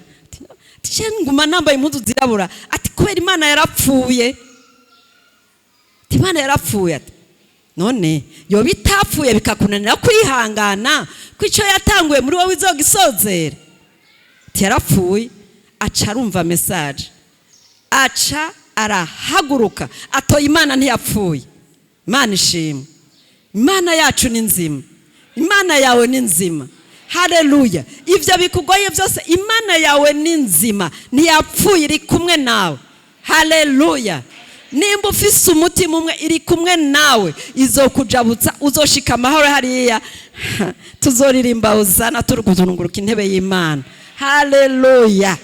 Ati: "Je nguma nambaye impuzu zirabura." Ati: "Kubera Imana yarapfuye." Ati: "Imana yarapfuye." Ati: "None yoba itapfuye bikakunanira kwihangana ko icyo yatanguye muri wowe izogisozera?" Ati: "Yarapfuye." Aca arumva message, aca arahaguruka, atoye: "Imana ntiyapfuye." Imana ishimwe. Imana yacu ni nzima. Imana yawe ni nzima. Haleluya! Ibyo bikugoye byose, Imana yawe ni nzima, ntiyapfuye, iri kumwe nawe. Haleluya! Nimba ufise umutima umwe, iri kumwe nawe, izokujabutsa, uzoshika amahoro hariya. Tuzoririmba uzana turi kuzunguruka intebe y'Imana. Haleluya,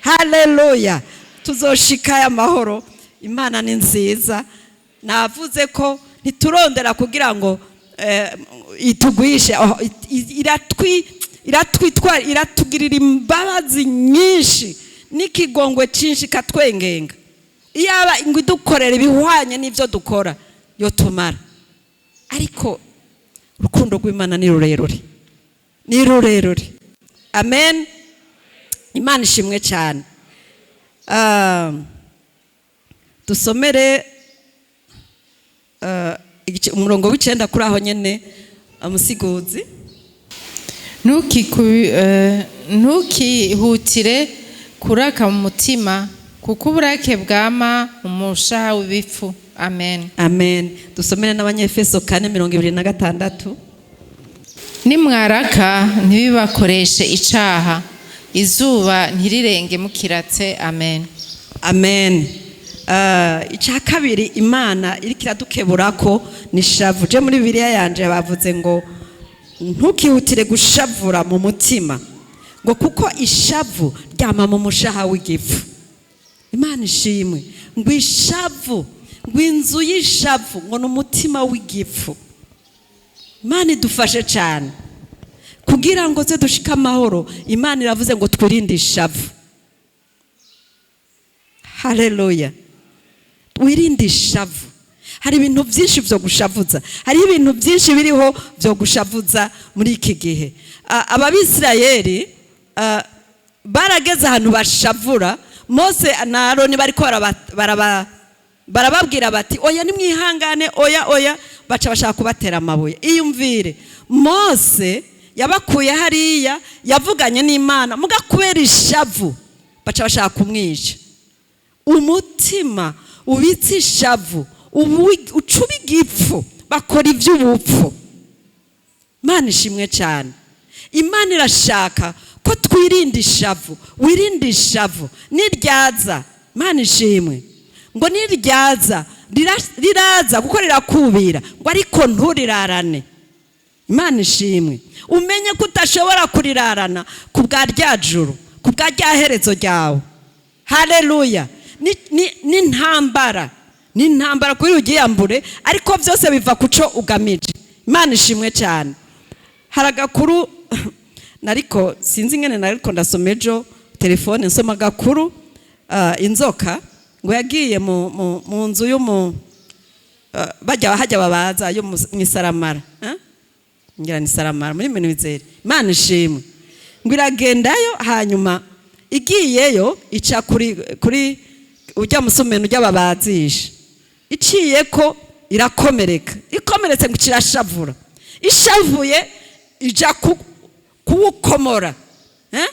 haleluya! Tuzoshika amahoro. Imana ni nziza. Navuze ko ntiturondera kugira ngo itugwishe. Oh, iratwitwara, iratugirira imbabazi nyinshi n'ikigongwe cyinshi, ikatwengenga. Iyaba ngo idukorera ibihwanye n'ibyo dukora, yo tumara. Ariko urukundo rw'Imana ni rurerure, ni rurerure. Amen. Imana ishimwe cyane. Dusomere umurongo w'9 kuri aho nyene, amusiguzi. Ntukihutire kuraka mu mutima, kuko uburake bwama umushaha w'ibipfu. Amen. Amen. Dusomere n'Abanyefeso 4:26. Nimwaraka ntibibakoreshe icaha, izuba ntirirenge mukiratse. Amen. Amen. Icya kabiri Imana iriko iradukebura ko ni shavu. Je muri Bibiliya yanje bavuze ngo ntukihutire gushavura mu mutima, ngo kuko ishavu ryama mu mushaha w'igifu. Imana ishimwe. Ngo ishavu, ngo inzu y'ishavu ngo ni umutima w'igifu. Imana idufashe cyane kugira ngo ze dushike amahoro. Imana iravuze ngo twirinde ishavu. Haleluya! Wirinde ishavu. Hari ibintu byinshi byo gushavuza, hariho ibintu byinshi biriho byo gushavuza muri iki gihe. Ababisirayeli Barageze ahantu bashavura Mose na Aroni, bariko barababwira bati: "Oya, nimwihangane, oya, oya." Baca bashaka kubatera amabuye. Iyumvire, Mose yabakuye hariya, yavuganye n'Imana, muga kubera ishavu baca bashaka kumwica. Umutima ubitse ishavu ucuba igipfu, bakora iby'ubupfu. Imana ishimwe cyane. Imana irashaka ko twirinda ishavu. Wirinde ishavu niryaza. Imana ishimwe. Ngo niryaza, riraza kuko rirakubira, ngo ariko nturirarane. Imana ishimwe. Umenye ko udashobora kurirarana ku bwa rya juru, ku bwa rya herezo ryawe. Haleluya! Ni intambara, ni intambara kuri ugiyambure, ariko byose biva ku cyo ugamije. Imana ishimwe cyane. Hari agakuru nariko, sinzi ingene, nariko ndasoma ejo telefone, nsoma agakuru, inzoka ngo yagiye mu nzu y'umu bajya hajya babaza yo mu isaramara, eh? Ngira ni saramara muri menuiserie. Imana ishimwe. Ngo iragendayo, hanyuma igiyeyo ica kuri ujya musumeno ujya babazisha, iciye ko irakomereka. Ikomeretse ngo kirashavura, ishavuye ija kuwukomora, eh?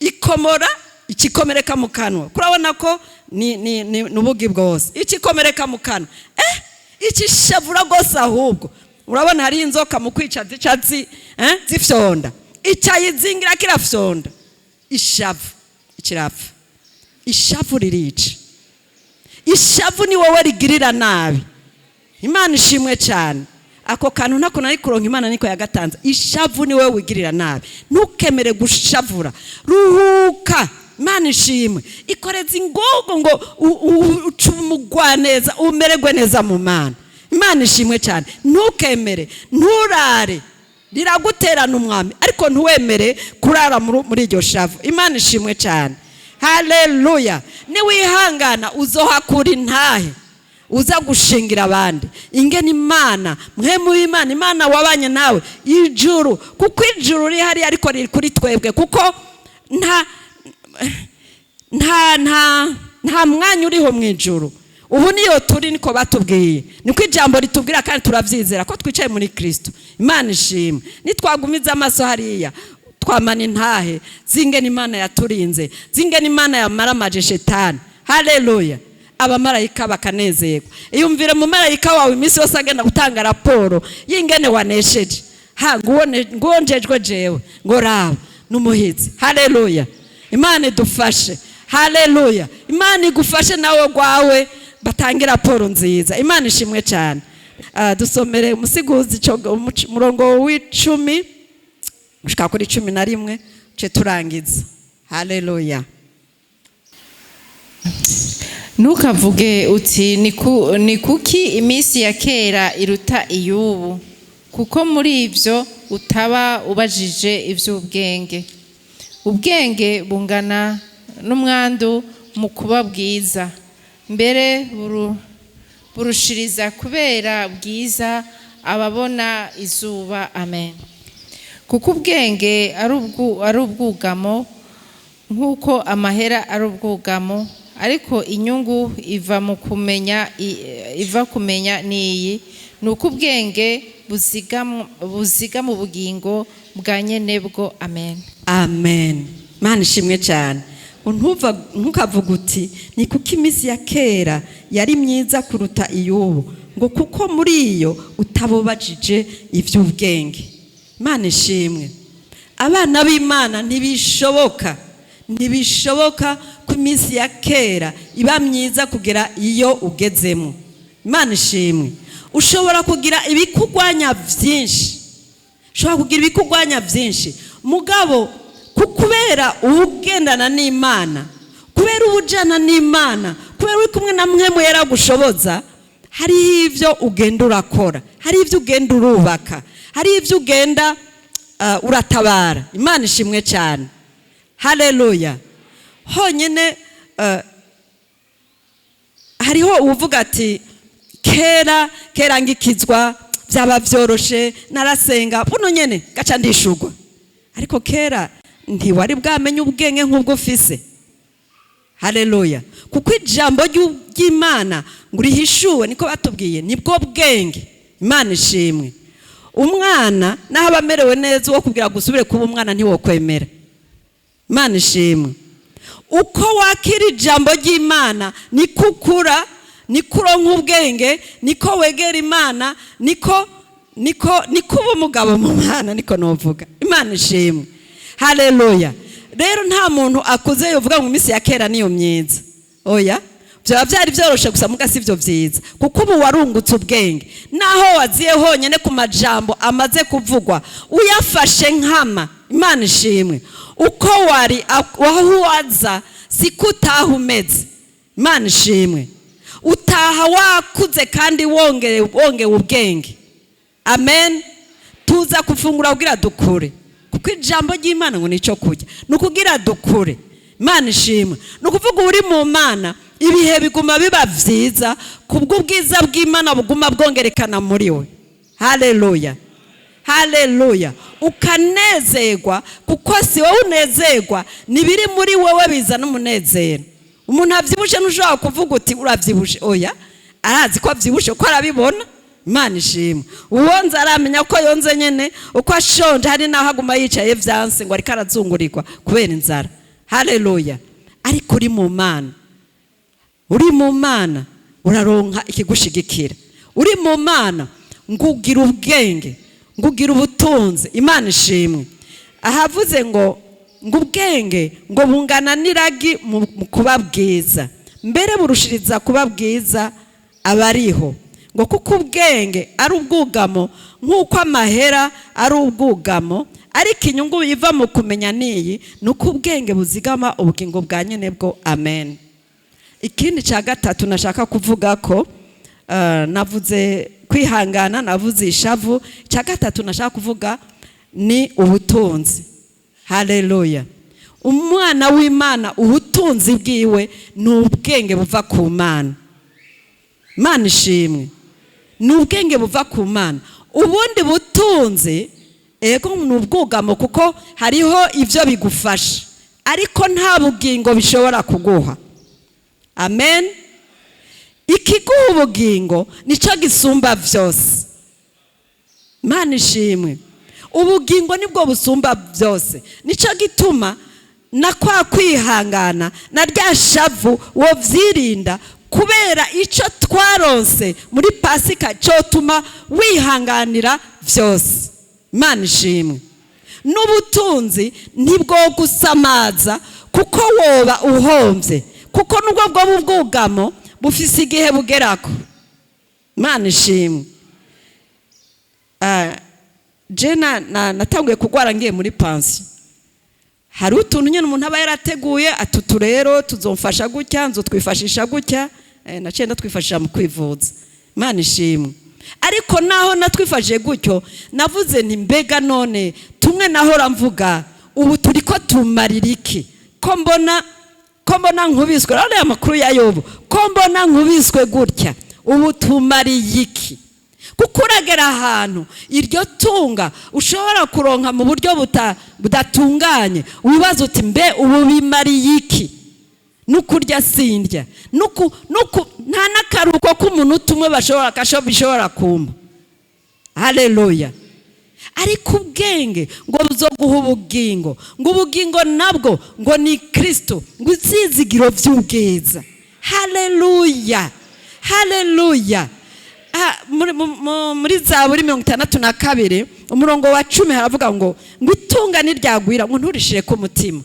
Ikomora ikikomereka mu kanwa. Kurabona ko ni ubugi bwose, ikikomereka mu kanwa, ikishavura rwose. Ahubwo urabona hari inzoka mu kwica zica zifyonda, icayizingira kirafyonda. Ishavu ikirapfa. Ishavu ririca. Ishavu ni wowe rigirira nabi. Imana ishimwe cyane. Ako kantu ntako nari kuronka, Imana niko yagatanze. Ishavu ni wowe wigirira nabi. Ntukemere gushavura, ruhuka. Imana ishimwe. Ikoreza ingogo ngo uce umugwaneza, umererwe neza mu Mana. Imana ishimwe cyane. Ntukemere, nturare, riraguterana umwami, ariko ntiwemere kurara muri iryo shavu. Imana ishimwe cyane. Haleluya! Niwihangana uzohakura intahe uza gushingira abandi ingene Imana, mwemu w'Imana, Imana wabanye nawe, ijuru, kuko ijuru rihari ariko riri kuri twebwe, kuko nta mwanya uriho mu ijuru. Ubu niyo turi, niko batubwiye, niko ijambo ritubwira, kandi turabyizera ko twicaye muri Kirisito. Imana ishimwe. Nitwagumiza amaso hariya, twamana intahe zingene Imana yaturinze, zingene Imana yamaramaje Shetani. Haleluya! Abamarayika bakanezerwa. Iyumvire mu marayika wawe iminsi yose agenda gutanga raporo y'ingene wanesheje. Ha, nguwo njejwe jewe, ngo raba n'umuhizi. Haleluya! Imana idufashe. Haleluya! Imana igufashe nawe rwawe batange raporo nziza. Imana ishimwe cyane. Dusomere Umusiguzi umurongo w'10 gushika kuri 11, ce turangiza. Haleluya! Ntukavuge uti: "Ni kuki iminsi ya kera iruta iy'ubu?" Kuko muri ibyo utaba ubajije iby'ubwenge. Ubwenge bungana n'umwandu mu kuba bwiza, mbere burushiriza kubera bwiza ababona izuba. Amen. Kuko ubwenge ari ubwugamo, nk'uko amahera ari ubwugamo, ariko inyungu iva mu kumenya iva kumenya niyi: ni uko ubwenge buziga mu bugingo bwa nyenebwo. Amen. Amen. Imana ishimwe cyane. Ngo ntukavuge uti: "Ni kuko iminsi ya kera yari myiza kuruta iy'ubu?" Ngo kuko muri iyo utabubajije iby'ubwenge. Imana ishimwe. Abana b'Imana, ntibishoboka, ntibishoboka ko iminsi ya kera iba myiza kugera iyo ugezemo. Imana ishimwe. Ushobora kugira ibikugwanya byinshi, ushobora kugira ibikugwanya byinshi, mugabo kubera ubugendana n'Imana, kubera ubujana n'Imana, kubera uri kumwe na mwe yaragushoboza, hariho ibyo ugenda urakora, hari ibyo ugenda urubaka, hari ibyo ugenda uratabara. Imana ishimwe cyane. Haleluya! Honyine hariho uvuga ati: "Kera, kera ngikizwa byaba byoroshe, narasenga buno nyene gaca ndishugwa." Ariko kera Ntiwari bwamenye ubwenge nk'ubwo ufise. Haleluya! Kuko ijambo ry'Imana ngo rihishuwe, niko batubwiye, nibwo bwenge. Imana ishimwe. Umwana naho aba amerewe neza, uwo kubwira ngo usubire kuba umwana ntiwokwemera. Imana ishimwe. Uko wakira ijambo ry'Imana niko ukura, niko uronka ubwenge, niko wegera Imana, niko uba umugabo mu Mana, niko novuga. Imana ishimwe. Haleluya! Rero nta muntu akuze yovuga ngo iminsi ya kera niyo myiza. Oya, byaba byari byoroshe gusa, muga si byo byiza, kuko ubu warungutse ubwenge. Naho waziye honyine ku majambo amaze kuvugwa, uyafashe nkama. Imana ishimwe. Uko wari aho waza siko utaha umeze. Imana ishimwe. Utaha wakuze kandi wongewe ubwenge. Amen. Tuza gufungura kugira dukure, kuko ijambo ry'Imana ngo nicyo kurya, ni ukugira dukure. Imana ishimwe. Ni ukuvuga uri mu Mana, ibihe biguma biba byiza kubw'ubwiza bw'Imana buguma bwongerekana muri we. Haleluya, haleluya! Ukanezerwa, kuko si wowe unezerwa, n'ibiri muri wowe bizana umunezero. Umuntu abyibushe ntushobora kuvuga uti "Urabyibushe." Oya, arazi ko abyibushe ko arabibona. Imana ishimwe. Uwonze aramenya ko yonze nyine, uko ashonje. Hari n'aho aguma yicaye byanse ngo ariko arazungurirwa kubera inzara. Haleluya! Ariko uri mu Mana, uri mu Mana uraronka ikigushigikira. Uri mu Mana ngugira ubwenge, ngugira ubutunzi. Imana ishimwe. Ahavuze ngo ubwenge ngo bungana n'iragi mu kuba bwiza, mbere burushiriza kuba bwiza abariho, ngo kuko ubwenge ari ubwugamo nk'uko amahera ari ubwugamo. Ariko inyungu iva mu kumenya n'iyi: ni uko ubwenge buzigama ubugingo bwa nyine bwo. Amen. Ikindi cya gatatu nashaka kuvuga ko navuze kwihangana, navuze ishavu. Icya gatatu nashaka kuvuga ni ubutunzi. Haleluya! Umwana w'Imana, ubutunzi bwiwe ni ubwenge buva ku Mana. Imana ishimwe. Ni ubwenge buva ku Mana. Ubundi butunzi, ego, ni ubwugamo, kuko hariho ibyo bigufasha, ariko nta bugingo bishobora kuguha. Amen. Ikiguha ubugingo nicyo gisumba byose. Imana ishimwe. Ubugingo nibwo busumba byose. Nicyo gituma na kwa kwihangana na rya shavu wobyirinda, kubera icyo twaronse muri Pasika cyotuma wihanganira byose. Imana ishimwe. N'ubutunzi ntibwo gusamaza, kuko woba uhombye, kuko nubwo bwo bubwugamo bufise igihe bugerako. Imana ishimwe. Je natanguye kurwara ngiye muri pansiyo. Hari utuntu nyine umuntu aba yarateguye, atutu rero tuzomfasha gutya, nzotwifashisha gutya. Naciye ndatwifashisha mu kwivuza. Imana ishimwe. Ariko naho natwifashije gutyo, navuze nti: "Mbega none tumwe nahora mvuga ubu turi ko tumarira iki, ko mbona nkubiswe?" Urabona aya makuru ya Yobu: "Ko mbona nkubiswe gutya, ubu tumariye iki?" Kuko uragera ahantu iryo tunga ushobora kuronka mu buryo budatunganye, wibaza uti: "Mbe ubu bimariye iki? Nukurya sindya, nuku nta n'akaruhuko k'umunota umwe bashobora bishobora kumpa." Haleluya! Ariko ubwenge ngo buzoguha ubugingo, ngo ubugingo nabwo ngo ni Kirisito, ngo ibyizigiro by'ubwiza. Haleluya, haleluya! Muri Zaburi 62 umurongo wa 10 haravuga ngo itunga niryagwira, ngo nturishire ku mutima.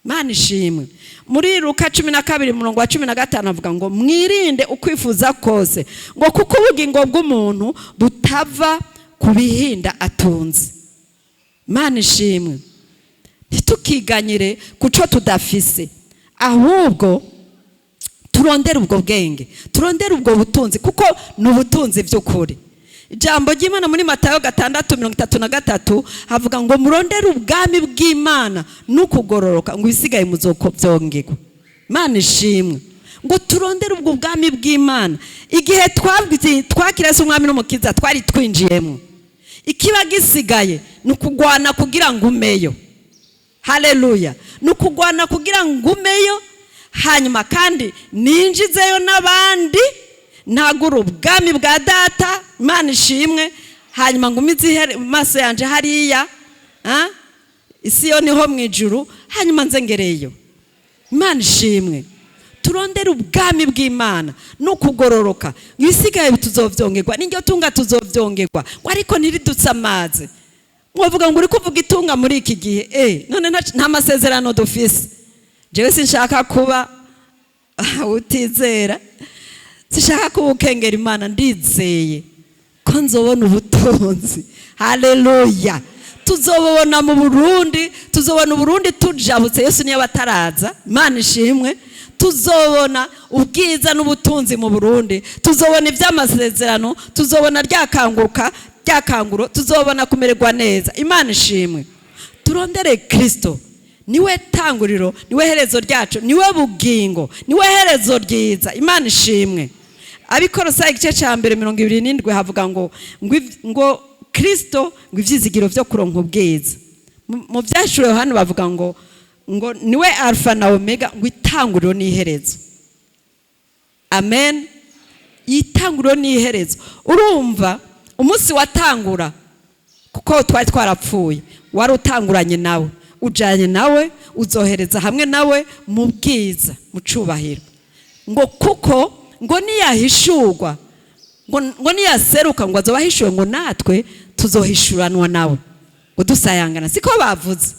Mana ishimwe. Muri Luka 12 umurongo wa 15 avuga ngo: "Mwirinde ukwifuza kose," ngo "kuko ubugingo bw'umuntu butava ku bihinda atunze." Mana ishimwe. Ntitukiganyire ku cyo tudafise, ahubwo turondere ubwo bwenge, turondere ubwo butunzi, kuko ni ubutunzi by'ukuri. Ijambo ry'Imana muri Matayo 6:33 havuga ngo: "Murondere ubwami bw'Imana n'ukugororoka," ngo "ibisigaye muzoko byongerwa." Imana ishimwe. Ngo turondere ubwo bwami bw'Imana. Igihe twakira Yesu umwami n'umukiza, twari twinjiyemo. Ikiba gisigaye ni ukugwana kugira ngo umeyo. Haleluya! Ni ukugwana kugira ngumeyo, hanyuma kandi ninjizeyo n'abandi, ntagure ubwami bwa Data. Imana ishimwe. Hanyuma ngumize maso yanje hariya isi yo niho mu ijuru, hanyuma nzengereyo. Imana ishimwe. Turondere ubwami bw'Imana n'ukugororoka, ibisigaye tuzovyongerwa, n'iryo tunga tuzovyongerwa. Ngo ariko ntiridutse amazi. Mwavuga ngo uri kuvuga itunga muri iki gihe, none nta masezerano dufise. Jewe sinshaka kuba utizera, sinshaka kuba ukengera Imana. Ndizeye ko nzobona ubutunzi. Haleluya! Tuzobona mu Burundi, tuzobona Uburundi tujabutse, Yesu niyo bataraza. Imana ishimwe. Tuzobona ubwiza n'ubutunzi mu Burundi, tuzobona iby'amasezerano, tuzobona ryakanguka ryakanguro, tuzobona kumererwa neza. Imana ishimwe. Turondere Kirisito, niwe tanguriro, niwe herezo ryacu, niwe bugingo, niwe herezo ryiza. Imana ishimwe. Abikorosayi igice cya mbere 27 havuga ngo Kirisito ngo ibyizigiro byo kuronka ubwiza. Mu Byahishuriwe hano bavuga ngo niwe Alfa na Omega, ngo itanguriro n'iherezo. Amen. Itanguriro n'iherezo. Urumva umunsi watangura, kuko twari twarapfuye, wari utanguranye nawe, ujyanye nawe, uzohereza hamwe nawe mu bwiza, mu cubahiro. Ngo kuko ngo niyahishurwa, ngo niyaseruka, ngo azoba ahishuwe, ngo natwe tuzohishuranwa nawe, ngo dusayangana. Siko bavuze?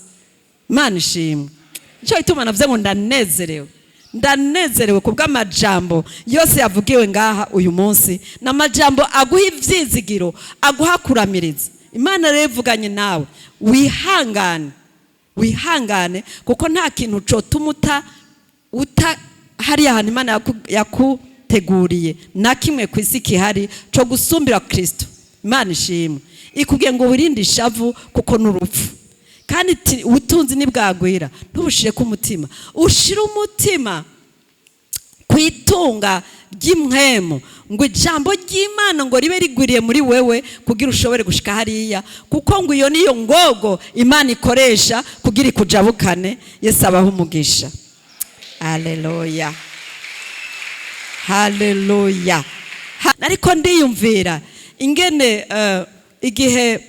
Imana ishimwe. Nicyo gituma navuze ngo ndanezerewe, ndanezerewe ku bw'amajambo yose yavugiwe ngaha uyu munsi. Ni amajambo aguha ibyizigiro, aguha kuramiriza. Imana rero ivuganye nawe, wihangane, wihangane, kuko nta kintu cotuma uta hariya hantu Imana yakuteguriye, na kimwe ku isi kihari co gusumbira Kirisito. Imana ishimwe. Ikubwiye ngo wirinde ishavu kuko n'urupfu, kandi ubutunzi ntibwagwira ntubushire ku mutima. Ushire umutima ku itunga ry'impwemu, ngo ijambo ry'Imana ngo ribe rigwiriye muri wewe kugira ushobore gushika hariya, kuko ngo iyo niyo ngogo Imana ikoresha kugira ikujabukane. Yesu abaho umugisha. Haleluya, haleluya. Ariko ndiyumvira ingene igihe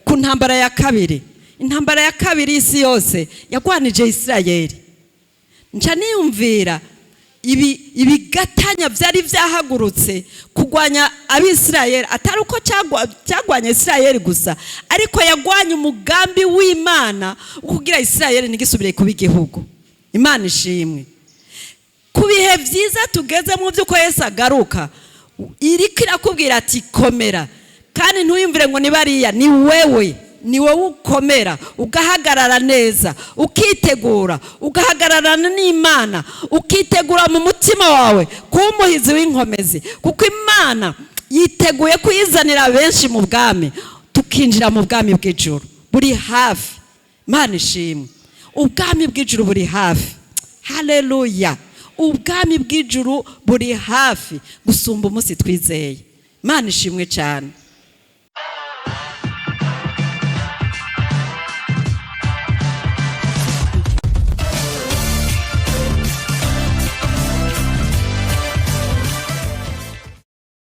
ku ntambara ya kabiri, intambara ya kabiri y'isi yose yagwanije Isirayeli, nca niyumvira ibigatanya byari byahagurutse kurwanya Abisirayeli. Atari uko cyagwanya Isirayeli gusa, ariko yagwanya umugambi w'Imana wo kugira Isirayeli ntigisubire kuba igihugu. Imana ishimwe. Ku bihe byiza tugezemo by'uko Yesu agaruka, iriko irakubwira ati komera, kandi ntuyumvire ngo ni bariya, ni wewe, ni wowe ukomera, ugahagarara neza, ukitegura, ugahagararana n'Imana, ukitegura mu mutima wawe kuba umuhizi w'inkomezi, kuko Imana yiteguye kuyizanira benshi mu bwami, tukinjira mu bwami bw'ijuru buri hafi. Imana ishimwe. Ubwami bw'ijuru buri hafi. Haleluya! Ubwami bw'ijuru buri hafi gusumba umunsi twizeye. Imana ishimwe cyane.